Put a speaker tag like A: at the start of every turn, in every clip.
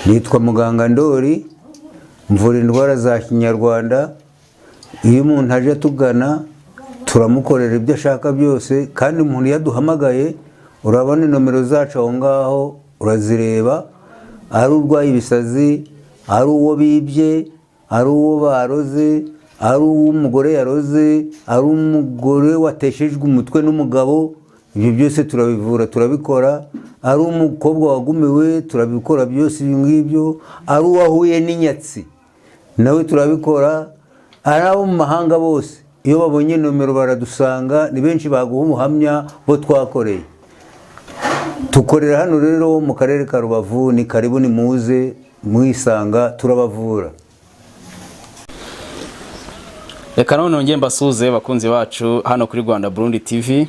A: Nitwa Muganga Ndori, mvura indwara za kinyarwanda. Iyo umuntu aje tugana turamukorera ibyo ashaka byose, kandi umuntu yaduhamagaye urabona nomero zacu aho ngaho urazireba, ari urwaye ibisazi, ari uwo bibye, ari uwo baroze, ari uw'umugore yaroze, ari umugore wateshejwe umutwe n'umugabo, ibyo byose turabivura turabikora. Ari umukobwa wagumiwe turabikora byose ibyo ngibyo, ari uwahuye n'inyatsi nawe turabikora, ari abo mu mahanga bose iyo babonye nomero baradusanga, ni benshi baguha ubuhamya bo twakoreye. Tukorera hano rero mu karere ka Rubavu, ni karibu ni muze mwisanga turabavura.
B: Reka none nongeye mbasuhuze bakunzi bacu hano kuri Rwanda Burundi TV.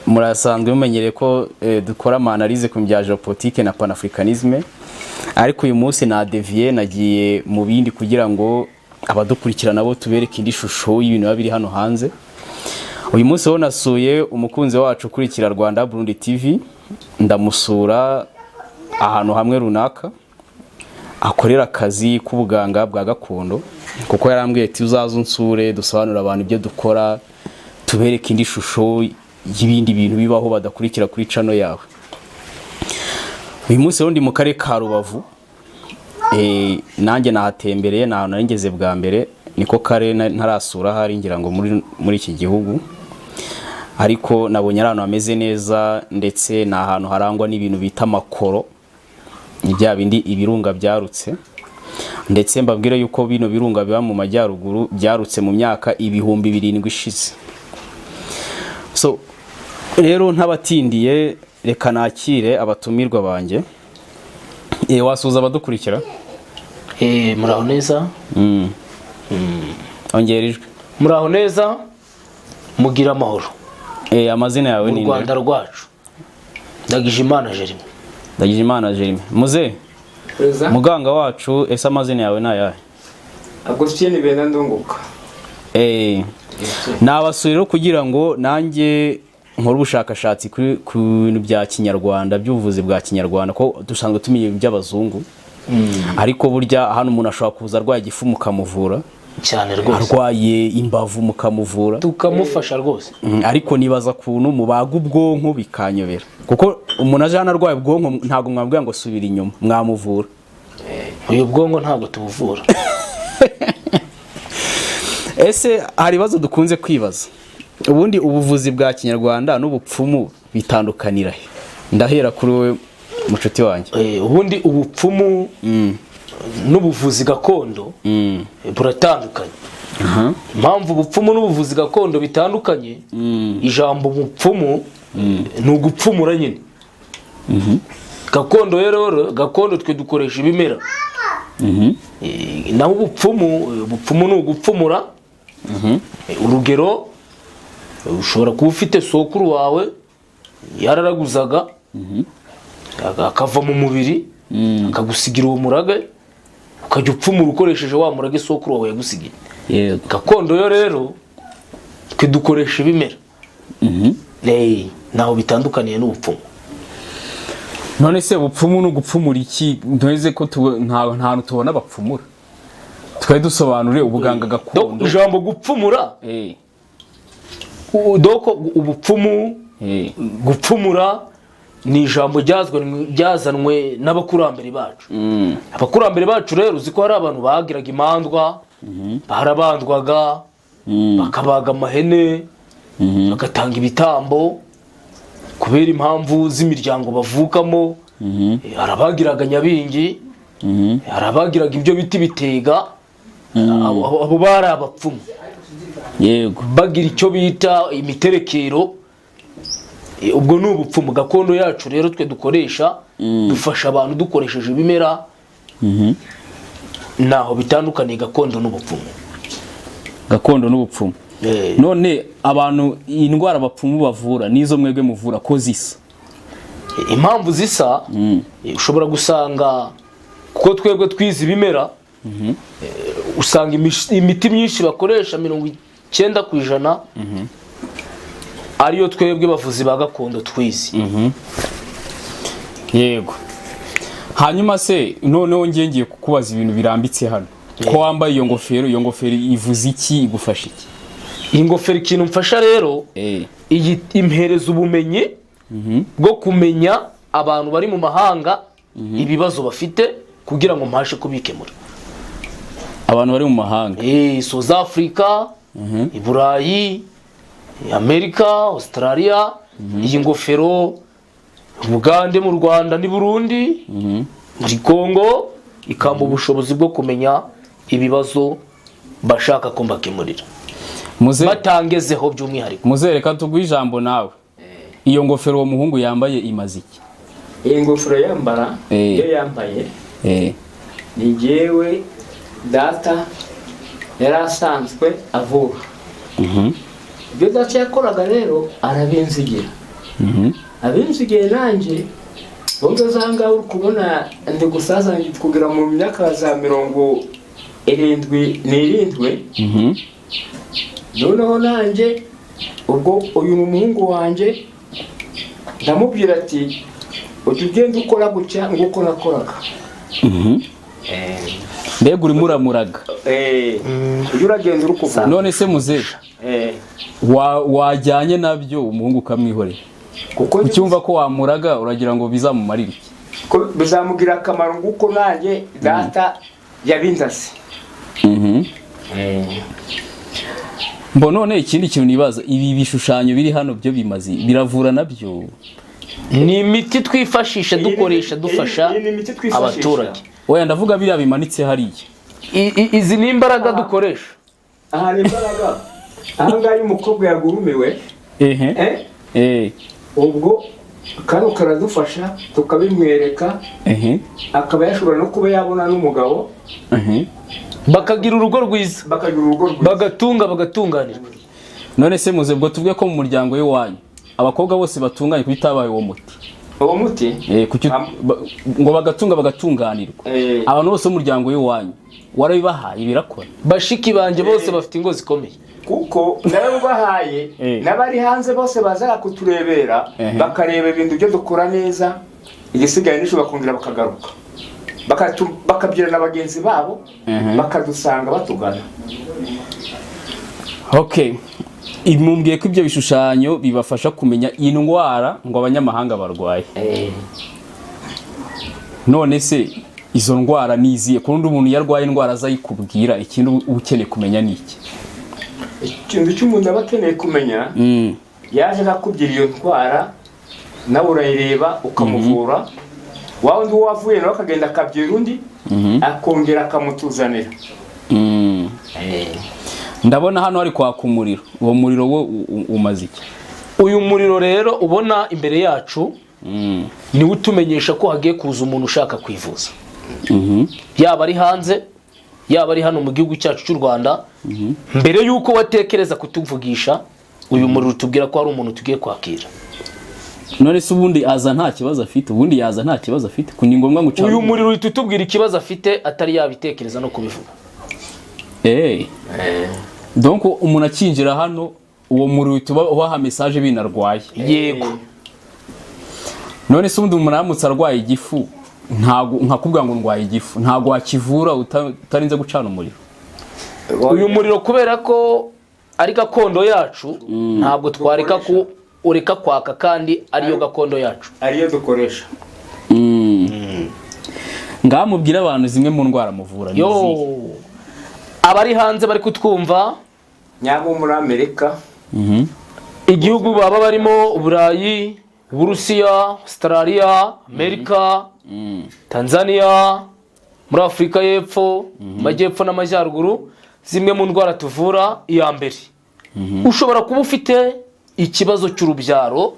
B: Murasanzwe mumenyereye ko dukora ama analyse ku bya géopolitique na panafricanisme, ariko uyu munsi na dévié nagiye mu bindi kugira ngo abadukurikira nabo tubereke indi shusho y'ibintu biba biri hano hanze. Uyu munsi ho nasuye umukunzi wacu ukurikira Rwanda Burundi TV, ndamusura ahantu hamwe runaka akorera akazi k'ubuganga bwa gakondo, kuko yarambwiye ati uzaze unsure dusobanurire abantu ibyo dukora, tubereke indi shusho y'ibindi bintu bibaho badakurikira kuri channel yawe. Uyu munsi rero ndi mu karere ka Rubavu, nanjye nahatembereye, ni ahantu nari ngeze bwa mbere, niko kare ntarasura hari ngira ngo muri iki gihugu, ariko nabonye ari ahantu hameze neza, ndetse ni ahantu harangwa n'ibintu bita amakoro, ni bya bindi ibirunga byarutse. Ndetse mbabwire yuko bino birunga biba mu majyaruguru byarutse mu myaka 7000 ishize. So rero ntabatindiye reka nakire abatumirwa banjye. Wasuhuza abadukurikira?
C: Muraho neza.
B: Ongera ijwi.
C: Muraho neza, mugira amahoro.
B: Amazina yawe
C: Mu
B: ni
C: Rwanda rwacu. Ndagijimana Jeremy.
B: Ndagijimana Jeremy. Muze
D: Perezida
B: muganga wacu, ese amazina yawe ni ayahe?
D: Agustin Bena Ndunguka.
B: Nabasuye rero kugira ngo nanjye nkore ubushakashatsi ku bintu bya kinyarwanda, by'ubuvuzi bwa kinyarwanda, ko dusanzwe tumenya ibintu by'abazungu, ariko burya hano umuntu ashobora kuza arwaye igifu mukamuvura,
C: Cyane rwose.
B: arwaye imbavu mukamuvura,
C: Tukamufasha rwose.
B: Ariko nibaza kuntu mubaga ubwonko bikanyobera, kuko umuntu aje hano arwaye ubwonko ntabwo mwabwira ngo subira inyuma, mwamuvura.
C: Uyu bwonko ntabwo tubuvura.
B: Ese hari ibibazo dukunze kwibaza, ubundi ubuvuzi bwa kinyarwanda n'ubupfumu bitandukanira he? Ndahera kuri wowe mucuti wanjye.
C: Ubundi ubupfumu n'ubuvuzi gakondo buratandukanye. Impamvu ubupfumu n'ubuvuzi gakondo bitandukanye, ijambo umupfumu ni ugupfumura nyine. Gakondo rero, gakondo twe dukoresha ibimera. Naho ubupfumu ni ugupfumura. Urugero, ushobora kuba ufite sokuru wawe yararaguzaga, akava mu mubiri, akagusigira uwo murage, ukajya upfumura ukoresheje wa murage sokuru wawe yagusigiye. Gakondo yo rero twe dukoresha ibimera. Naho bitandukaniye n'ubupfumu.
E: None se ubupfumu ni ugupfumura iki? Ntuze ko nta hantu tubona bapfumura. Twari dusobanure ubuganga gakondo.
C: Ijambo gupfumura, doko ubupfumu, gupfumura ni ijambo ryazanwe n'abakurambere bacu. Abakurambere bacu rero uzi ko hari abantu bagiraga imandwa, barabandwaga, bakabaga amahene, bagatanga ibitambo kubera impamvu z'imiryango bavukamo. Hari abagiraga nyabingi, hari abagiraga ibyo biti bitega, abo bari abapfumu. Bagira icyo bita imiterekero. Ubwo ni ubupfumu. Gakondo yacu rero twe dukoresha, dufasha abantu dukoresheje ibimera. Naho bitandukaniye gakondo n'ubupfumu.
E: Gakondo n'ubupfumu. None abantu indwara abapfumu bavura nizo mwebwe muvura ko zisa?
C: Impamvu zisa, ushobora gusanga kuko twebwe twize ibimera, usanga imiti myinshi bakoresha 90% ariyo twebwe bavuzi ba gakondo twize.
E: Yego. Hanyuma se noneho ngiye ngiye kukubaza ibintu birambitse hano. Ko wambaye iyo ngofero, iyo ngofero ivuze iki, igufasha iki?
C: Iyi ngofero ikintu mfasha rero, iyi impereza ubumenyi bwo kumenya abantu bari mu mahanga ibibazo bafite kugira ngo mbashe kubikemura.
B: Abantu bari mu mahanga.
C: South Africa, i Burayi, Amerika, Australia, iyi ngofero Bugande, mu Rwanda n'i Burundi, muri Congo, ikampa ubushobozi bwo kumenya ibibazo bashaka ko mbakemurira
E: Muze
C: batangezeho by'umwihariko.
E: Muzereka tuguhe ijambo nawe. Iyo ngofero uwo muhungu yambaye imaze iki?
D: Iyi ngofero yambara, iyo yambaye, ni jyewe data yari asanzwe avura. Ibyo data yakoraga rero arabinzigira, abinzigiye nanjye ubwo za ngaha uri kubona ndi gusaza kugera mu myaka za 77. Noneho nanjye ubwo uyu ni umuhungu wanjye, ndamubwira ati ujya ugenda ukora gutya nguko nakoraga.
B: Mbega urimo uramuraga.
D: Ujya uragenda uri kuvura.
E: None se muze, wajyanye nabyo umuhungu ukamwihorera?
D: Kuko
E: Ucyumva ko wamuraga uragira ngo bizamumarire iki?
D: Ko bizamugira akamaro nguko nanjye data yabinzase.
B: Mbo none ikindi kintu nibaza, ibi bishushanyo biri hano byo bimaze, biravura nabyo?
C: Ni imiti twifashisha dukoresha dufasha
D: Iyi ni imiti twifashisha.
C: abaturage.
E: Oya, ndavuga biriya bimanitse hariya.
C: Izi ni imbaraga dukoresha.
D: Aha ni imbaraga, aha ngaha iyo umukobwa yagurumiwe, ubwo kano karadufasha tukabimwereka, akaba yashobora no kuba yabona n'umugabo.
C: Bakagira urugo rwiza.
D: Bakagira urugo rwiza.
C: Bagatunga, bagatunganirwa.
E: None se muze, ubwo tuvuge ko mu muryango w'iwanyu abakobwa bose batunganye kuko itabaye uwo muti?
D: Uwo muti.
E: Kuki ngo bagatunga bagatunganirwa? Abantu bose b'umuryango w'iwanyu warabibahaye, birakora?
C: Bashiki banjye bose bafite ingo zikomeye.
D: Kuko narabubahaye, n'abari hanze bose bazaga kuturebera, bakareba ibintu byo dukora neza, igisigaye n'ejo bakongera bakagaruka, bakabyira na bagenzi babo, bakadusanga batugana.
E: Okay, mumbwiye ko ibyo bishushanyo bibafasha kumenya indwara ngo abanyamahanga barwaye. None se izo ndwara ni izihe? Kundi umuntu iyo arwaye indwara azayikubwira, ikindi uba ukeneye kumenya ni iki?
D: Ikintu cy'umuntu aba akeneye kumenya, yaje akakubwira iyo ndwara, nawe urayireba ukamuvura, wa wundi wavuye nawe akagenda akabyira undi, akongera akamutuzanira.
E: Ndabona hano hari kwaka umuriro, uwo muriro wo umaze iki?
C: Uyu muriro rero ubona imbere yacu niwo utumenyesha ko hagiye kuza umuntu ushaka kwivuza, yaba ari hanze, yaba ari hano mu gihugu cyacu cy'u Rwanda. Mbere y'uko watekereza kutuvugisha, uyu muriro utubwira ko hari umuntu tugiye kwakira.
B: None se ubundi aza nta kibazo afite? Ubundi yaza nta kibazo afite? Ku ni ngombwa ngo ucane?
C: Uyu muriro uhita utubwira ikibazo afite atari yabitekereza no kubivuga.
E: Donc umuntu akinjira hano, uwo muriro uhita ubaha message binarwaye?
C: Yego.
E: None se ubundi umuntu aramutse arwaye igifu, ntago nkakubwira ngo ndwaye igifu, ntago wakivura utarinze gucana umuriro?
C: Uyu muriro kubera ko ari gakondo yacu, ntabwo twareka ku ureka kwaka kandi ariyo gakondo yacu.
D: Ariyo dukoresha.
B: Ngaha mubwire abantu zimwe mu ndwara muvura ni
C: Yo,
B: izihe?
C: abari hanze bari kutwumva,
D: nyabo muri Amerika,
C: igihugu baba barimo, Uburayi, Uburusiya, Australia, Amerika, Tanzania, muri Afurika y'Epfo, Amajyepfo n'Amajyaruguru, zimwe mu ndwara tuvura, iya mbere, ushobora kuba ufite ikibazo cy'urubyaro,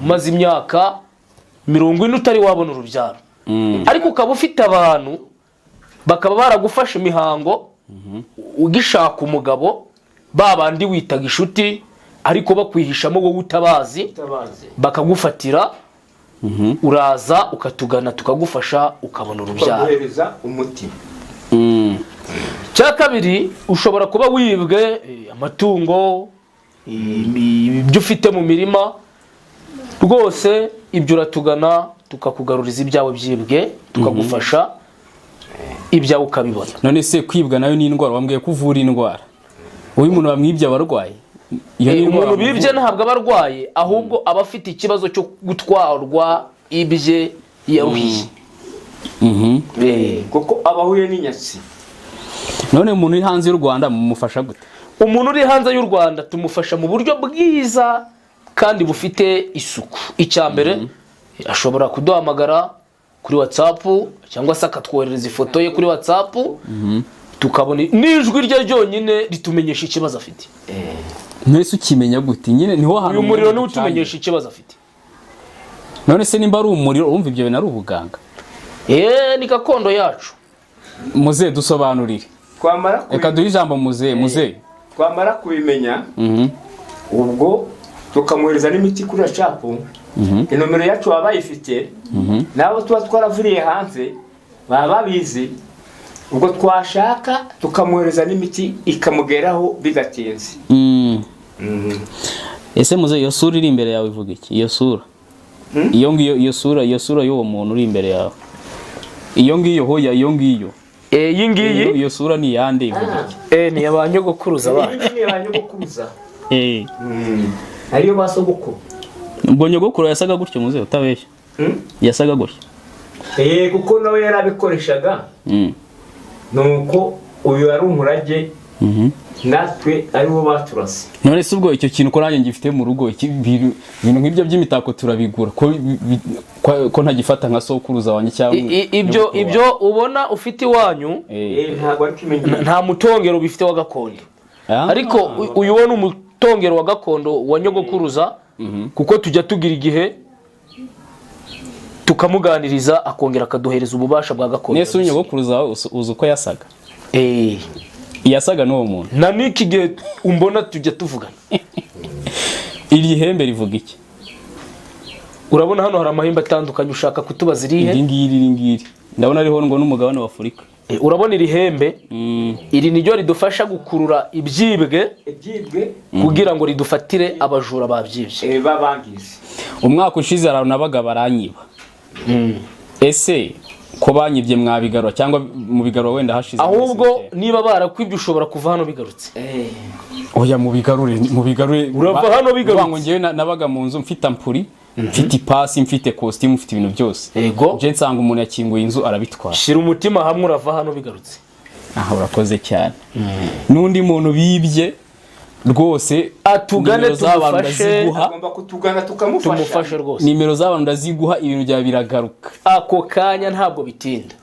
C: umaze imyaka 40 utari wabona urubyaro, ariko ukaba ufite abantu bakaba baragufashe imihango ugishaka umugabo, ba bandi witaga inshuti ariko bakwihishamo wowe utabazi, bakagufatira, uraza ukatugana tukagufasha ukabona urubyaro.
D: Tukaguhereza umuti.
C: Cya kabiri, ushobora kuba wibwe amatungo, ibyo ufite mu mirima rwose, ibyo uratugana. Tukakugaruriza ibyawe byibwe, tukagufasha ibyawe ukabibona.
B: None se kwibwa nayo ni indwara? Wambwiye ko uvura indwara. Uyu muntu bamwibye aba arwaye? Iyo ni indwara
C: Umuntu bibye
B: bamuvura.
C: ntabwo aba arwaye, ahubwo aba afite ikibazo cyo gutwarwa ibye yaruhiye.
D: Kuko aba ahuye n'inyatsi.
B: None umuntu uri hanze y'u Rwanda mumufasha gute?
C: Umuntu uri hanze y'u Rwanda tumufasha mu buryo bwiza kandi bufite isuku. Icya mbere, ashobora kuduhamagara kuri WhatsApp cyangwa se akatwoherereza ifoto ye kuri WhatsApp, tukabona n'ijwi rye ryonyine ritumenyesha ikibazo afite.
B: Mwese ukimenya gute nyine niho hantu
C: Uyu muriro niwo
B: ducanye.
C: utumenyesha ikibazo afite.
B: None se nimba ari umuriro, urumva ibyo bintu ari ubuganga?
C: Ni gakondo yacu.
B: Muze dusobanurire.
D: Twamara
B: Reka duhe ijambo muze, muze.
D: Twamara kubimenya, ubwo tukamwohereza n'imiti kuri WhatsApp. Inomero yacu baba bayifite, nabo tuba twaravuriye hanze baba babizi. Ubwo twashaka tukamwohereza n'imiti ikamugeraho bidatinze.
B: Ese muze, iyo sura iri imbere yawe ivuga iki? Iyo sura, iyo ngiyo, iyo sura y'uwo muntu uri imbere yawe, iyo ngiyo, hoya, iyo ngiyo.
C: Iyi ngiyi.
B: Iyo sura ni iyande, ivuga iki?
C: Ni iya nyogokuruza bacu.
D: Iyi ni ba nyogokuruza, ariyo ba sogokuru.
B: Ubwo nyogokuru yasaga gutyo, muze, utabeshya? Yasaga gutyo?
D: Kuko nawe yarabikoreshaga. Nuko uyu ari umurage, natwe ariwo baturase.
B: None se ubwo icyo kintu ko nanjye ngifite mu rugo, ibintu nk'ibyo by'imitako turabigura, ko ko ntagifata nka sokuruza wanjye cyangwa
C: Ibyo
B: nyogokuru
C: ibyo ubona ufite iwanyu,
B: wanjye?
D: Ntabwo ari kimenyetso.
C: Nta mutongero bifite wa gakondo. Ariko uyu wo ni umutongero wa gakondo wa nyogokuruza, kuko tujya tugira igihe tukamuganiriza, akongera akaduhereza ububasha bwa gakondo.
B: Nese nyogokuruza wawe uzi uko yasaga?
C: Eh.
B: Yasaga n'uwo muntu?
C: Na n'iki gihe umbona tujya tuvugana.
B: Iri hembe rivuga iki?
C: Urabona hano hari amahembe atandukanye, ushaka kutubaza irihe?
B: Iri ngiri, iri ngiri ndabona ariho ngo n'umugabane wa Afurika.
C: Urabona iri hembe, iri niryo ridufasha gukurura ibyibwe,
D: Ibyibwe.
C: kugira ngo ridufatire abajura babyibye.
D: Babangizi.
B: Umwaka ushize hari nabaga baranyiba. Ese ko banyibye mwabigarura, cyangwa mubigarura wenda hashize
C: Ahubwo
B: iminsi mike?
C: niba barakwibye, ushobora kuva hano bigarutse.
B: Oya, mubigarure, mubigarure.
C: Urava hano bigarutse.
B: Uvuga ngo njyewe nabaga mu nzu mfite ampuri, mfite ipasi, mfite kositimu, mfite ibintu byose.
C: Yego.
B: Nje nsanga umuntu yakinguye inzu arabitwara.
C: Shira umutima hamwe, urava hano bigarutse.
B: Aha, urakoze cyane. N'undi muntu bibye rwose,
C: Atugane,
B: nimero z'abantu
C: tumufashe.
B: ndaziguha.
D: Agomba kutugana tukamufasha.
C: Tumufashe rwose.
B: Nimero z'abantu ndaziguha, ibintu byawe biragaruka.
C: Ako kanya, ntabwo bitinda.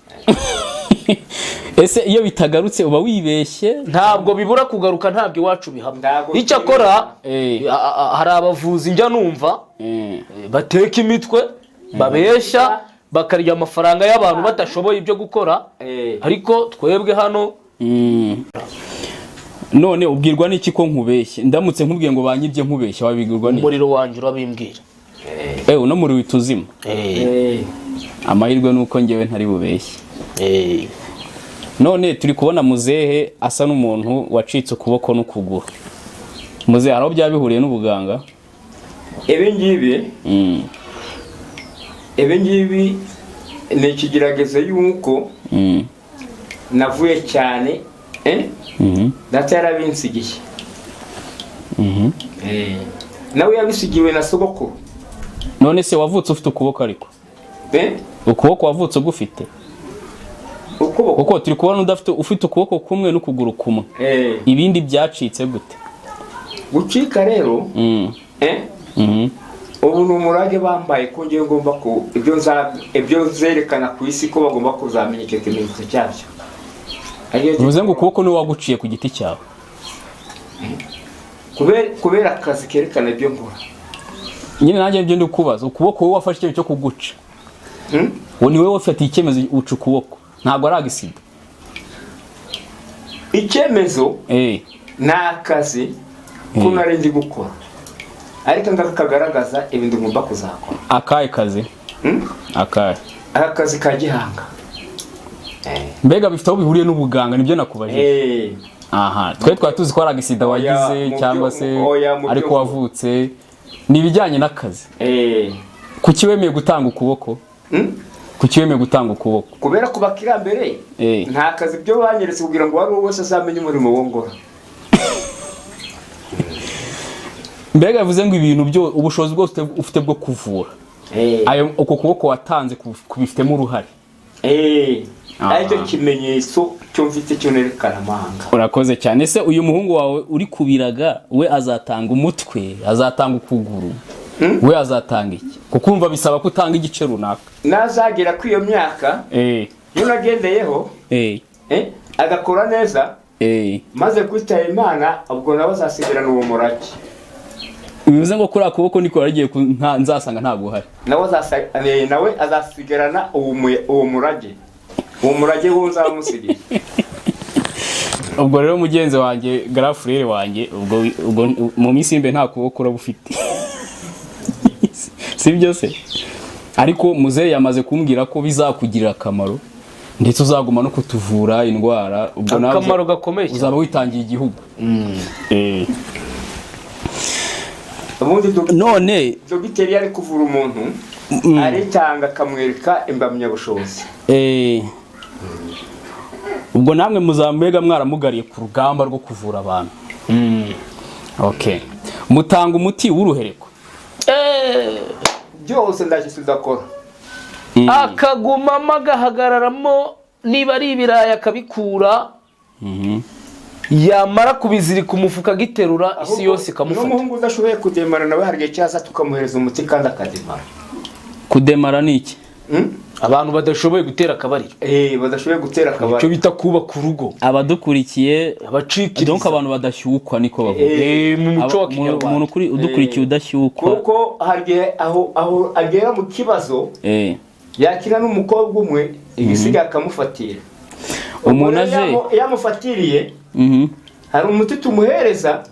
B: Ese iyo bitagarutse uba wibeshye?
C: Ntabwo bibura kugaruka, ntabwo iwacu bihaba.
D: Ntabwo.
C: Icyakora hari abavuzi njya numva bateka imitwe, babeshya, bakarya amafaranga y'abantu badashoboye ibyo gukora. Ariko twebwe hano
B: None ubwirwa n'iki ko nkubeshye? Ndamutse nkubwiye ngo banyibye nkubeshye, wabibwirwa n'iki?
C: Umuriro wanjye urabimbwira.
B: Uno muriro uhita uzima. Amahirwe ni uko ngewe ntari bubeshye. None turi kubona muzehe asa n'umuntu wacitse ukuboko n'ukuguru. Muzehe, hari aho byaba bihuriye n'ubuganga?
D: Ibi ngibi, ibi ngibi ni ikigeragezo y'uko navuye cyane, Data yarabinsigiye. Nawe yabisigiwe na sogokuru.
B: None se wavutse ufite ukuboko ariko? Ukuboko wavutse ugufite?
D: Ukuboko?
B: Kuko turi kubona udafite, ufite ukuboko kumwe n'ukuguru kumwe. Ibindi byacitse gute?
D: Gucika rero, ubu ni umurage bambaye, ko ngewe ngomba ku ibyo nza ibyo nzerekana ku isi, ko bagomba kuzamenya icyo kimenyetso cyabyo. Ariyo.
B: Bivuze ngo ukuboko niwe waguciye ku giti cyawe?
D: Kubera akazi kerekana ibyo nkora.
B: Nyine nanjye ibyo ndi kubaza, ukuboko wowe wafashe icyemezo cyo kuguca? Uwo ni wowe wafatiye icyemezo uca ukuboko, ntabwo ari accident?
D: Icyemezo ni akazi ko nari ndi gukora, ariko ngaka kagaragaza ibintu ngomba kuzakora.
B: Akahe kazi? Akahe?
D: Aka kazi ka gihanga.
B: Mbega bifite aho bihuriye n'ubuganga, nibyo nakubajije. Aha twe twari tuzi ko ari accident wagize
D: Mu
B: cyangwa se
D: oya, mu
B: ariko
D: byo-
B: wavutse, ni ibijyanye n'akazi. Kuki wemeye gutanga ukuboko? Kuki wemeye gutanga ukuboko?
D: Kubera kuba kirambere nta kazi byo banyeretse kugira ngo wari wese azamenye umurimo wongora.
B: Mbega bivuze ngo ibintu byo ubushobozi bwose ufite bwo kuvura ayo uko kuboko watanze kubifitemo uruhare.
D: Aricyo kimenyetso cyo mfite cyo nerekana amahanga.
B: Urakoze cyane. Se uyu muhungu wawe uri kubiraga we azatanga umutwe, azatanga ukuguru, we azatanga iki? Kuko umva bisaba ko utanga igice runaka.
D: Nazagera ku iyo myaka nunagendeyeho agakora neza maze kwitaba Imana, ubwo nawe azasigarana uwo murage.
B: Bivuze ngo kuri akuboko niko yaragiye nzasanga ntabwo uhari.
D: Nawe azasigarana uwo murage. Uwo murage wo nzamusigira.
B: Ubwo rero mugenzi wanjye grafurere wanjye ubwo mu minsi imbe nta kuboko uraba ufite. Si byo se? Ariko muzehe yamaze kumbwira ko bizakugirira akamaro ndetse uzaguma no kutuvura indwara, ubwo nawe
C: akamaro gakomeye
B: uzaba witangiye igihugu.
D: Ubundi
B: none
D: dogiteri yari kuvura umuntu aritanga akamwereka impamyabushobozi.
B: Ubwo namwe muzambega mwaramugariye ku rugamba rwo kuvura abantu. Okay. Mutanga umuti w'uruhereko.
D: Byose ndashyize akora.
C: Akagumamo agahagararamo niba ari ibirayi akabikura. Yamara kubizirika umufuka agiterura isi yose ikamufata.
D: N'umuhungu udashoboye kudemara nawe hari igihe cyaza tukamuhereza umuti kandi akademara.
B: Kudemara ni iki?
C: Abantu badashoboye gutera akabariro.
D: Badashoboye gutera akabariro.
C: Icyo bita kubaka urugo.
B: Abadukurikiye
C: abacikiriza.
B: Donc abantu badashyukwa niko bavuga.
C: Mu muco wa Kinyarwanda.
B: Umuntu kuri udukurikiye udashyukwa.
D: Kuko hari igihe aho agera mu kibazo yakira n'umukobwa umwe igisiga akamufatira.
B: Umuntu aje
D: yamufatiriye hari umuti tumuhereza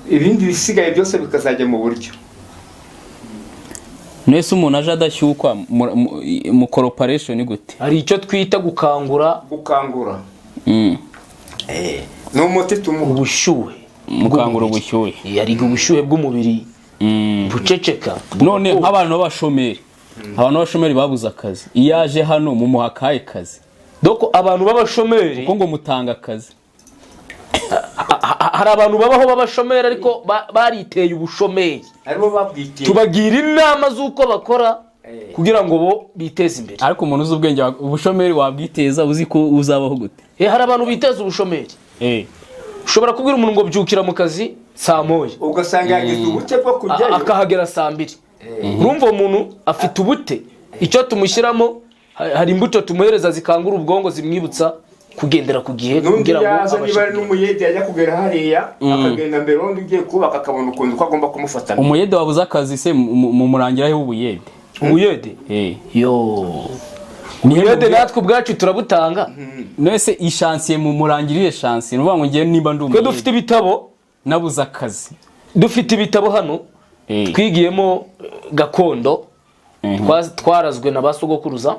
D: ibindi bisigaye byose bikazajya mu buryo.
B: Nese umuntu aje adashyukwa mu corporation gute?
C: Hari icyo twita gukangura.
D: Gukangura. Ni umuti tumuha
C: ubushyuhe.
B: Mukangura ubushyuhe.
C: Yari ubushyuhe bw'umubiri. Buceceka.
B: None nk'abantu b'abashomeri. Abantu b'abashomeri babuze akazi. Iyo aje hano mumuha akahe kazi?
C: Doko abantu b'abashomeri
B: kuko ngo mutanga akazi.
C: Hari abantu babaho b'abashomeri ariko bariteye ubushomeri.
D: Aribo babwitiye.
C: Tubagira inama z'uko bakora kugira ngo bo biteze imbere.
B: Ariko umuntu uzi ubwenge ubushomeri wabwiteza uzi ko uzabaho gute?
C: Hari abantu biteza ubushomeri. Ushobora kubwira umuntu ngo byukira mu kazi saa moya,
D: ugasanga yagize ubute bwo kujyayo
C: akahagera saa mbiri. Urumva umuntu afite ubute, icyo tumushyiramo hari imbuto tumuhereza zikangura ubwongo zimwibutsa kugendera ku gihe
D: kugira ngo abashe. Niba ari n'umuyede yajya kugera hariya akagenda mbere undi ugiye kubaka akabona ukuntu ko agomba kumufata.
B: Umuyede wabuze akazi se mu murangiraho ubuyede?
C: Ubuyede? Yo. Ubuyede natwe ubwacu turabutanga.
B: Nese ishansiye mu murangirire shansiye nuvuga ngo ngiye nimba ndi umuyede.
C: Twe dufite ibitabo
B: nabuze akazi.
C: Dufite ibitabo hano twigiyemo gakondo twarazwe na basogokuruza.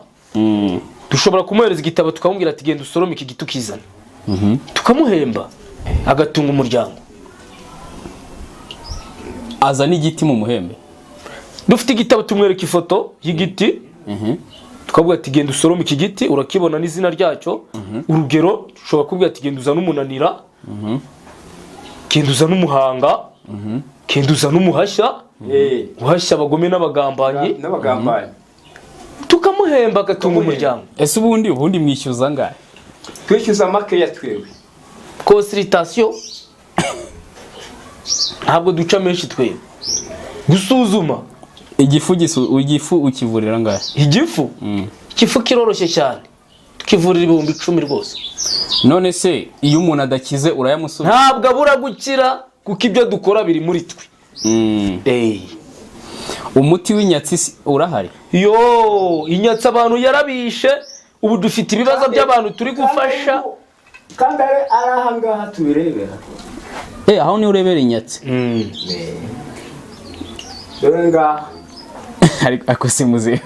C: Dushobora kumuhereza igitabo tukamubwira ati genda usorome iki giti ukizana. Tukamuhemba agatunga umuryango.
B: Azana igiti mu muhembe.
C: Dufite igitabo tumwereka ifoto y'igiti. Tukavuga ati genda usorome iki giti urakibona n'izina ryacyo. Urugero dushobora kubwira ati genda uzane umunanira. Genda uzane umuhanga. Genda uzane umuhashya. Uhashya abagome n'abagambanyi. Tukamuhemba agatunga umuryango.
B: Ese ubundi mwishyuza angahe?
D: Twishyuza makeya twewe.
C: Consultation ntabwo duca menshi twewe. Gusuzuma
B: igifu ukivurira angahe?
C: Igifu? Igifu kiroroshye cyane. Tukivurira 10,000 rwose.
B: None se iyo umuntu adakize urayamusubiza?
C: Ntabwo abura gukira kuko ibyo dukora biri muri twe.
B: Umuti w'inyatsi urahari?
C: Yo, inyatsi abantu yarabishe, ubu dufite ibibazo by'abantu turi gufasha.
D: Kandi ari ahangaha tubirebera.
B: Aho ni urebera inyatsi.
D: Dore ngaha.
B: Ariko se muze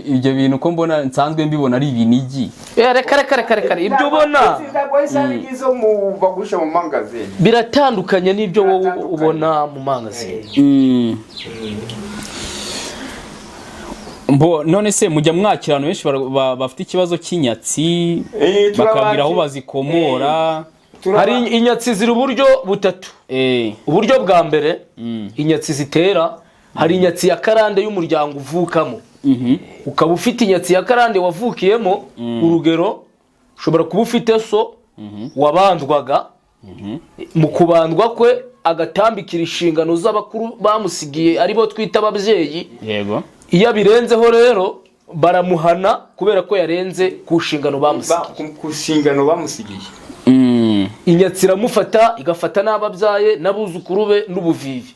B: ibyo bintu ko mbona nsanzwe mbibona ari ibinigi.
C: Reka reka reka reka ibyo ubona
D: bagurisha mu mangazini
C: biratandukanye n'ibyo wowe ubona mu mangazini.
B: Mbo none se mujya mwakira abantu benshi bafite ikibazo cy'inyatsi, bakabwira aho bazikomora?
C: Hari inyatsi ziri uburyo butatu. Uburyo bwa mbere inyatsi zitera, hari inyatsi ya karande y'umuryango uvukamo. Ukaba ufite inyatsi ya karande wavukiyemo, urugero ushobora kuba ufite so wabandwaga, mu kubandwa kwe agatambikira inshingano z'abakuru bamusigiye aribo twita ababyeyi.
B: Yego.
C: Iyo abirenzeho rero baramuhana kubera ko yarenze ku nshingano bamusigiye.
D: Ku nshingano bamusigiye.
C: Inyatsi iramufata igafata n'ababyaye n'abuzukuru be n'ubuvivi.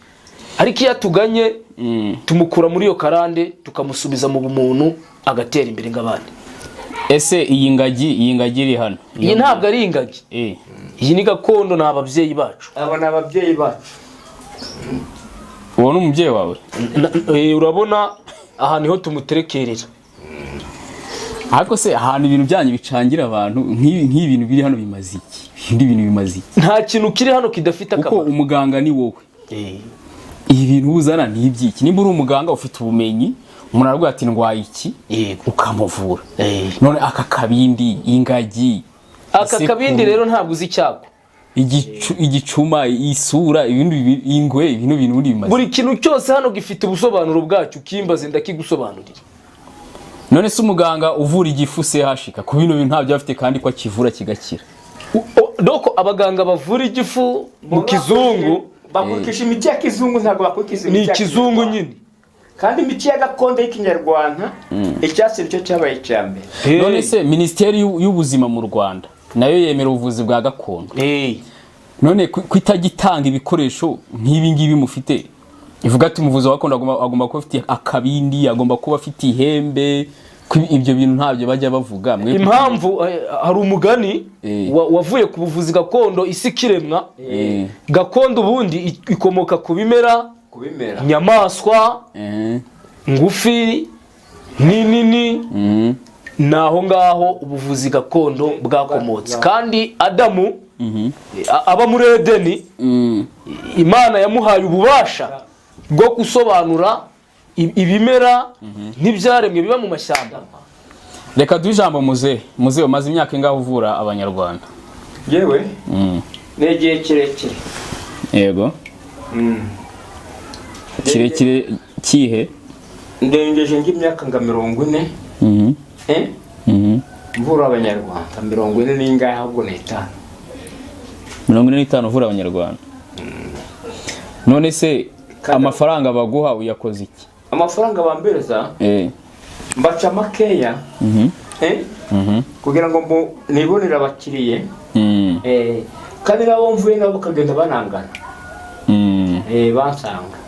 C: Ariko iyo atuganye tumukura muri iyo karande tukamusubiza mu bumuntu agatera imbere nk'abandi.
B: Ese iyi ngagi iri hano?
C: Iyi ntabwo ari ingagi. Iyi ni gakondo, ni ababyeyi bacu.
D: Abo ni ababyeyi bacu.
B: Uwo ni umubyeyi wawe?
C: Urabona aha niho tumuterekerera.
B: Ariko se ahantu ibintu byanyu bicangira abantu nk'ibi bintu biri hano bimaze iki? Ibindi bintu bimaze iki?
C: Nta kintu kiri hano kidafite akamaro.
B: Kuko umuganga ni wowe. Ibi bintu uzana ni ibyiki? Nimba uri umuganga ufite ubumenyi, umuntu aravuga ati ndwaye iki, ukamuvura. None aka kabindi, ingagi,
C: aka kabindi rero ntabwo uzi icyago.
B: Igicuma, isura, ibindi ingwe, ibintu bintu bimaze.
C: Buri kintu cyose hano gifite ubusobanuro bwacyo, ukimbaze ndakigusobanurira.
B: None se umuganga uvura igifu CHK ku bintu ntabyo afite kandi ko akivura kigakira?
C: Doko abaganga bavura igifu mu kizungu
D: bakurikisha imiti ya kizungu, ntabwo bakurikiza imiti
C: ya kizungu nyine.
D: Kandi imiti ya gakondo y'ikinyarwanda icyatsi nicyo cyabaye icya mbere.
B: None se Minisiteri y'ubuzima mu Rwanda nayo yemera ubuvuzi bwa gakondo? None kutagitanga ibikoresho nk'ibi ngibi mufite, ivuga ati umuvuzi wa gakondo agomba kuba afite akabindi, agomba kuba afite ihembe, ibyo bintu ntabyo bajya bavuga.
C: Impamvu hari umugani wavuye ku buvuzi gakondo isi kiremwa. Gakondo ubundi ikomoka ku bimera, inyamaswa ngufi n'inini, naho ngaho ubuvuzi gakondo bwakomotse. Kandi Adamu aba muri Edeni, Imana yamuhaye ububasha bwo gusobanura ibimera n'ibyaremwe biba mu mashyamba.
B: Reka duhe ijambo muzehe. Muzehe, umaze imyaka ingahe uvura abanyarwanda?
D: Yewe ni igihe kirekire.
B: Yego. Kirekire kihe?
D: Ndengeje ng'imyaka nga 40. Mvura abanyarwanda 40 n'ingahe ahubwo ni 5.
B: 45 uvura abanyarwanda. None se amafaranga baguha uyakoze iki?
D: Amafaranga bambereza mbaca makeya kugira ngo nibonere abakiriye, kandi nabo mvuye nabo bakagenda banangana, bansanga.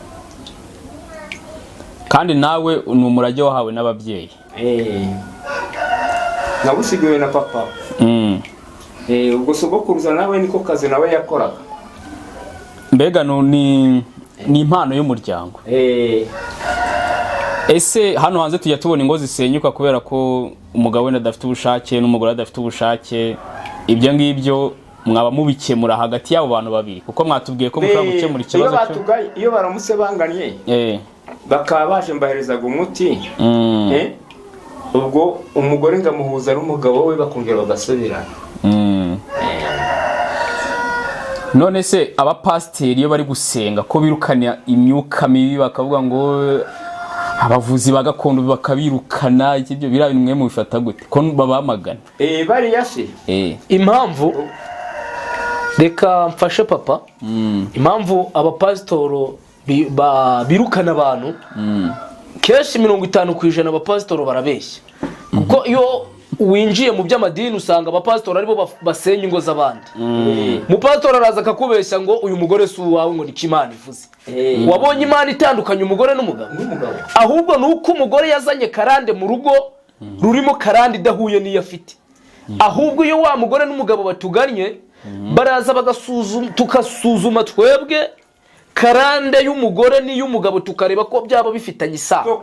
B: Kandi nawe ni umurage wahawe n'ababyeyi?
D: Nawusigiwe na papa. Ubwo sogokuruza nawe niko kazi nawe yakoraga.
B: Mbega ni impano y'umuryango. Ese hano hanze tujya tubona ingo zisenyuka kubera ko umugabo wenda adafite ubushake n'umugore adafite ubushake, ibyo ngibyo mwaba mubikemura hagati y'abo bantu babiri? Kuko mwatubwiye ko mushobora gukemura ikibazo
D: cyo iyo baramutse banganye bakaba baje mbaherezaga umuti, ubwo umugore ngamuhuza n'umugabo we bakongera bagasubirana.
B: None se abapasiteri iyo bari gusenga ko birukana imyuka mibi bakavuga ngo abavuzi ba gakondo bakabirukana, ibyo biriya bintu mwe mubifata gute ko babamagana?
D: Bariya se
C: impamvu, reka mfashe papa. Impamvu abapasitoro birukana abantu, kenshi 50% abapasitoro barabeshya. Kuko iyo winjiye mu by'amadini usanga abapasitori aribo basenya ingo z'abandi. Umupasitori araza akakubeshya ngo uyu mugore si uwawe, ngo niko Imana ivuze. Wabonye Imana itandukanye umugore n'umugabo? Ahubwo ni uko umugore yazanye karande mu rugo rurimo karande idahuye n'iyo afite. Ahubwo iyo wa mugore n'umugabo batugannye baraza bagasuzuma, tukasuzuma twebwe karande y'umugore n'iy'umugabo tukareba ko byaba bifitanye isano.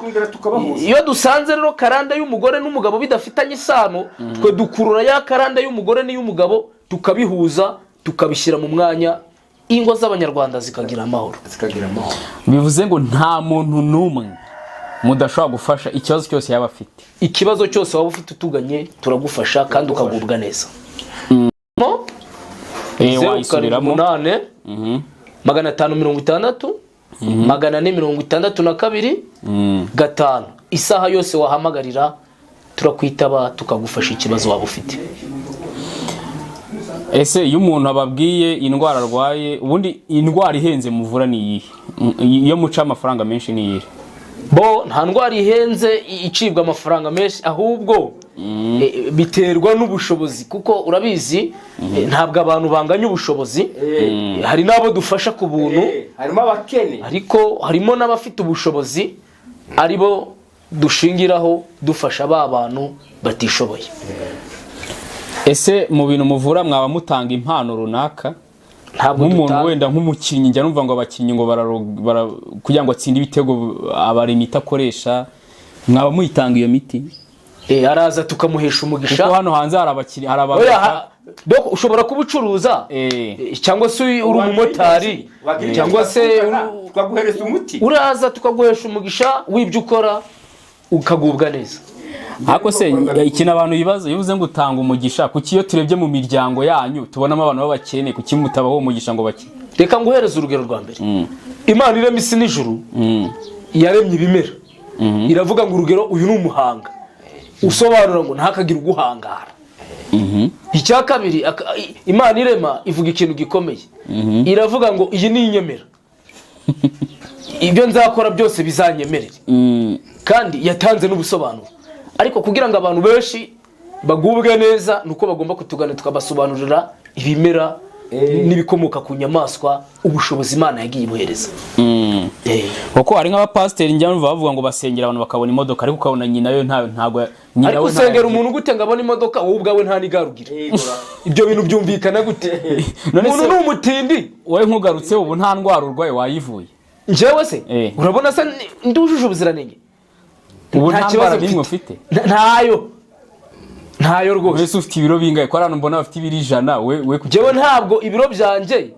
C: Iyo dusanze rero karande y'umugore n'umugabo bidafitanye isano, twe dukurura ya karande y'umugore n'iy'umugabo tukabihuza, tukabishyira mu mwanya, ingo z'abanyarwanda zikagira amahoro.
B: Bivuze ngo nta muntu n'umwe mudashobora gufasha ikibazo cyose yaba afite.
C: Ikibazo cyose waba ufite utuganye turagufasha kandi ukagubwa neza.
B: Wayisubiramo.
C: 8 560 462 5. Isaha yose wahamagarira turakwitaba tukagufasha ikibazo waba ufite.
B: Ese iyo umuntu ababwiye indwara arwaye, ubundi indwara ihenze muvura ni iyihe? Iyo muca amafaranga menshi ni iyihe?
C: Bo nta ndwara ihenze icibwa amafaranga menshi, ahubwo biterwa n'ubushobozi, kuko urabizi ntabwo abantu banganya ubushobozi. Hari n'abo dufasha ku buntu,
D: harimo abakene,
C: ariko harimo n'abafite ubushobozi aribo dushingiraho dufasha ba bantu batishoboye.
B: Ese mu bintu muvura mwaba mutanga impano runaka? Nk'umuntu wenda nk'umukinnyi, njya numva ngo abakinnyi ngo kugira ngo atsinde ibitego abara imiti akoresha, mwaba muyitanga iyo miti?
C: Araza tukamuhesha umugisha.
B: Kuko hano hanze hari abakinnyi, hari abantu
C: ushobora kuba ucuruza cyangwa se uri umumotari cyangwa se
D: tukaguhereza umuti,
C: uraza tukaguhesha umugisha w'ibyo ukora ukagubwa neza.
B: Ariko se ikintu abantu bibaza, iyo uvuze ngo utanga umugisha, kuki iyo turebye mu miryango yanyu tubonamo abantu b'abakene, kuki mutabaho umugisha ngo bakire?
C: Reka nguhereze urugero rwa mbere. Imana irema isi n'ijuru, yaremye ibimera, iravuga ngo urugero uyu ni umuhanga, usobanura ngo ntakagira uguhangara. Icya kabiri, Imana irema ivuga ikintu gikomeye, iravuga ngo iyi ni inyemera, ibyo nzakora byose bizanyemerere. Kandi yatanze n'ubusobanuro. Ariko kugira ngo abantu benshi bagubwe neza nuko bagomba kutugana tukabasobanurira ibimera n'ibikomoka ku nyamaswa, ubushobozi Imana yagiye ibuhereza.
B: Kuko hari nk'abapasiteri njya numva bavuga ngo basengera abantu bakabona imodoka, ariko ukabona nyina yo ntago nyina
C: we. Ariko usengera umuntu gute ngo abone imodoka wowe ubwawe nta nigarugira? Ibyo bintu byumvikana gute? Umuntu ni umutindi.
B: Wowe nkugarutse ubu nta ndwara urwaye wayivuye?
C: Njyewe se urabona se ndujuje ubuziranenge?
B: Ubu nta kibazo n'imwe ufite?
C: Ntayo. Ntayo rwose.
B: Wese ufite ibiro bingahe? Ko hano mbona bafite ibiro 100, we
C: njyewe ntabwo ibiro byanjye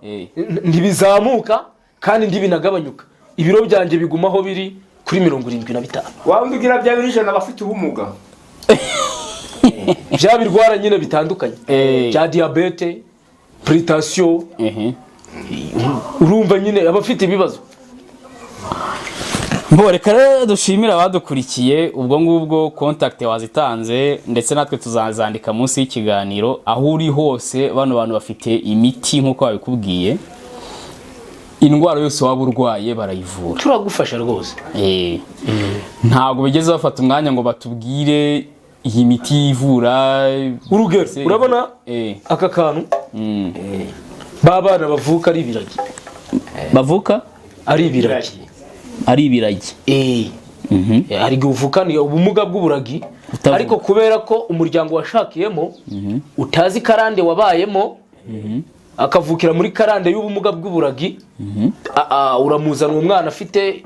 C: ntibizamuka kandi ndibinagabanyuka. Ibiro byanjye bigumaho biri kuri 75.
D: Wa undi ugira bya biro 100 bafite ubumuga.
C: Bya birwara nyine bitandukanye. Bya diabete, pretension. Urumva nyine abafite ibibazo.
B: Mbo reka rero dushimira abadukurikiye, ubwo ngubwo contact wazitanze ndetse natwe tuzazandika munsi y'ikiganiro. Aho uri hose bano bantu bafite imiti nkuko babikubwiye, indwara yose waba urwaye barayivura,
C: turagufasha rwose.
B: Ntabwo bigeze bafata umwanya ngo batubwire iyi miti ivura.
C: Urugero urabona aka kantu babana bavuka ari ibiragi,
B: bavuka
C: ari ibiragi,
B: ari ibiragi.
C: Hari igihe uvukana ubumuga bw'uburagi, ariko kubera ko umuryango washakiyemo utazi karande wabayemo, akavukira muri karande y'ubumuga bw'uburagi, uramuzana uwo mwana afite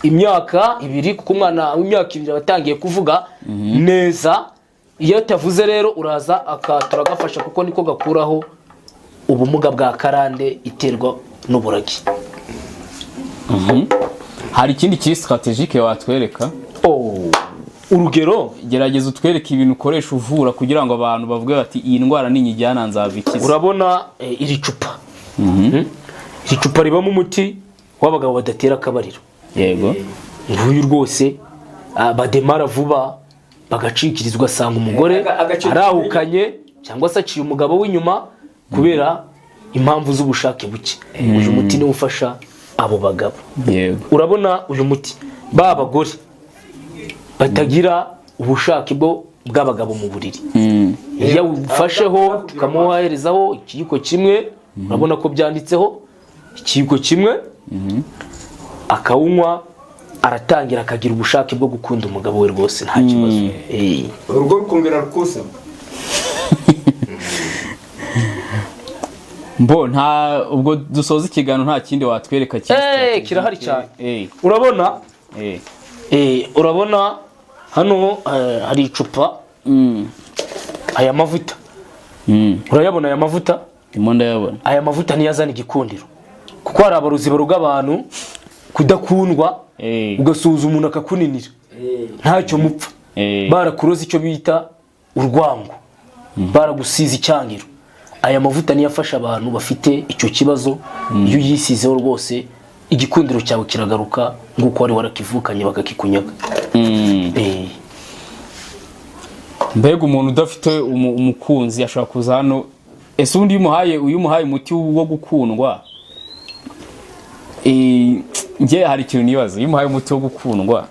C: imyaka 2, kuko umwana w'imyaka 2 abatangiye kuvuga neza. Iyo atavuze rero uraza akaturagafasha, kuko niko gakuraho ubumuga bwa karande iterwa n'uburagi.
B: Hari ikindi kiri strategique watwereka?
C: Urugero
B: gerageza utwereke ibintu ukoresha uvura kugira ngo abantu bavuge bati iyi ndwara ni nyijyana nzabikiza.
C: Urabona iri cupa, iri cupa ribamo umuti w'abagabo badatera akabariro.
B: Yego.
C: Nguyu rwose bademara vuba bagacikirizwa, asanga umugore arahukanye cyangwa se aciye umugabo w'inyuma kubera impamvu z'ubushake buke. Uyu muti niwo ufasha abo bagabo.
B: Yego.
C: Urabona uyu muti ba bagore batagira ubushake bwo bw'abagabo mu buriri, iyo ufasheho tukamuherezaho ikiyiko kimwe, urabona ko byanditseho ikiyiko kimwe, akawunywa aratangira akagira ubushake bwo gukunda umugabo we rwose nta kibazo.
D: Urugo rukongera rukusa.
B: Mbo nta ubwo dusoza ikiganiro nta kindi watwereka
C: kirahari cyane. Urabona urabona hano hari icupa, aya mavuta urayabona aya mavuta?
B: Ndimo ndayabona.
C: Aya mavuta niyo azana igikundiro, kuko hari abarozi baruga abantu Kudakundwa, ugasuhuza umuntu akakuninira ntacyo mupfa, barakuroza icyo bita urwango, baragusiza icyangiro. Aya mavuta niyo afasha abantu bafite icyo kibazo. Iyo uyisizeho rwose igikundiro cyawe kiragaruka nk'uko wari warakivukanye bakakikunyaga.
B: Mbega umuntu udafite umukunzi ashobora kuza hano. Ese ubundi iyo umuhaye umuti wo gukundwa, njye hari ikintu nibaza, iyo umuhaye umuti wo gukundwa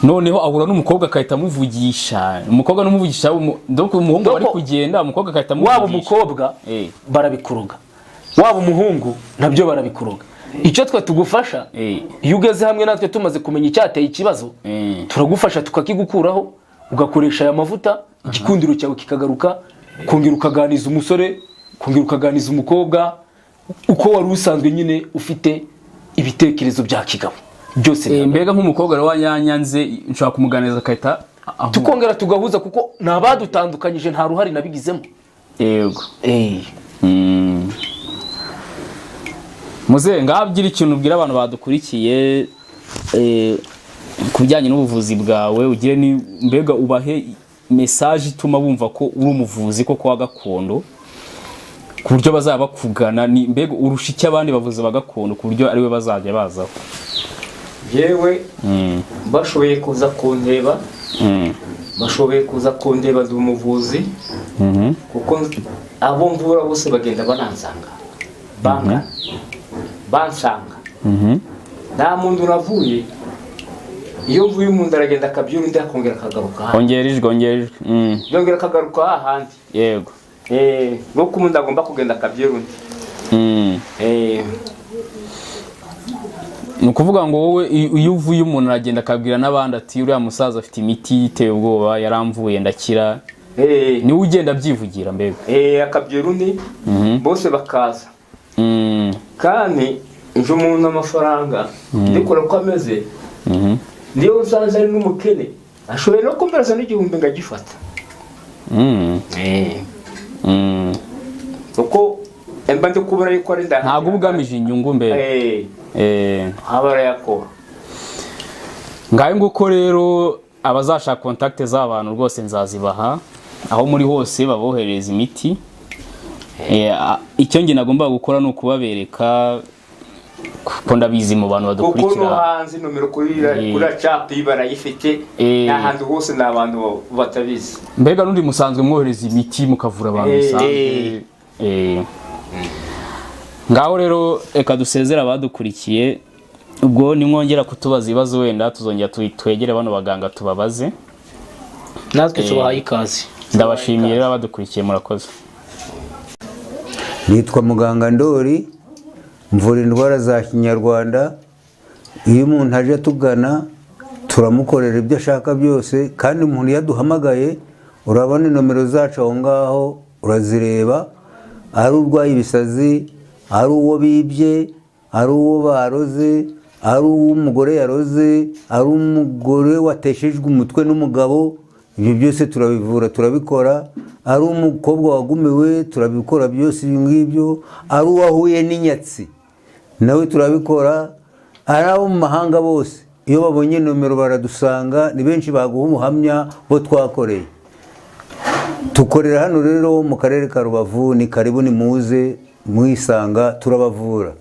B: noneho ahura n'umukobwa akahita amuvugisha, umukobwa n'umuvugisha, donc umuhungu bari kugenda umukobwa akahita amuvugisha.
C: Waba umukobwa barabikuroga, waba umuhungu nabyo barabikuroga. Icyo twe tugufasha, iyo ugeze hamwe natwe tumaze kumenya icyateye ikibazo, turagufasha tukakigukuraho, ugakoresha aya mavuta, igikundiro cyawe kikagaruka, kongera ukaganiza umusore, kongera ukaganiza umukobwa, uko wari usanzwe nyine ufite ibitekerezo bya kigabo byose.
B: Mbega nk'umukobwa rero wanyanyanze nshobora kumuganiriza akahita
C: tukongera tugahuza, kuko ni abadutandukanyije nta ruhare nabigizemo.
B: Yego. Muze ngabyira ikintu ubwira abantu badukurikiye ku bijyanye n'ubuvuzi bwawe, ugire ni mbega ubahe message ituma bumva ko uri umuvuzi koko wa gakondo, ku buryo bazaba bakugana. Ni mbega urusha icyo abandi bavuzi ba gakondo ku buryo ariwe bazajya bazaho.
D: Yewe bashoboye kuza kundeba, bashoboye kuza kundeba ndi umuvuzi, kuko abo mvura bose bagenda banansanga, banga bansanga. Nta muntu uravuye, iyo mvuye umuntu aragenda akabyura undi akongera akagaruka.
B: Ongera ijwi, ongera ijwi.
D: Yongera akagaruka hahandi.
B: Yego.
D: Nuko umuntu agomba kugenda akabyura undi.
B: Ni ukuvuga ngo wowe iyo uvuye umuntu aragenda akabwira n'abandi ati uriya musaza afite imiti iteye ubwoba, yaramvuye ndakira. Niwe ugenda abyivugira mbega.
D: Akabyura undi bose bakaza. Kandi nje umuntu amafaranga ndikora ko ameze, niyo nsanze ari n'umukene ashoboye no kumpereza n'igihumbi ngagifata. Kuko mba ndi kubona yuko ari nda
B: ntabwo ugamije inyungu mbere.
D: Abarayakora.
B: Ngayo nguko rero abazashaka contact z'abantu rwose nzazibaha, aho muri hose baboherereza imiti. Icyo nge nagomba gukora ni ukubabereka, kuko ndabizi mu bantu badukurikira.
D: Kuko no hanze nomero kuri chat barayifite, n'ahandi hose n'abantu batabizi.
B: Mbega n'undi musanzwe mwohereza imiti mukavura abantu bisanzwe. Ngaho rero reka dusezera abadukurikiye, ubwo nimwongera kutubaza ibibazo wenda tuzongera twegere bano baganga tubabaze.
C: Natwe tubahaye ikaze.
B: Ndabashimiye rero abadukurikiye, murakoze.
A: Nitwa Muganga Ndori, mvura indwara za kinyarwanda. Iyo umuntu aje atugana turamukorera ibyo ashaka byose, kandi umuntu yaduhamagaye urabona nomero zacu aho ngaho urazireba, ari urwaye ibisazi, ari uwo bibye, ari uwo baroze, ari uw'umugore yaroze, ari umugore wateshejwe umutwe n'umugabo, ibyo byose turabivura turabikora. Ari umukobwa wagumiwe turabikora byose ibyo ngibyo, ari uwahuye n'inyatsi nawe turabikora, ari abo mu mahanga bose iyo babonye nomero baradusanga, ni benshi baguha ubuhamya bo twakoreye. Tukorera hano rero mu karere ka Rubavu, ni karibu ni muze mwisanga turabavura.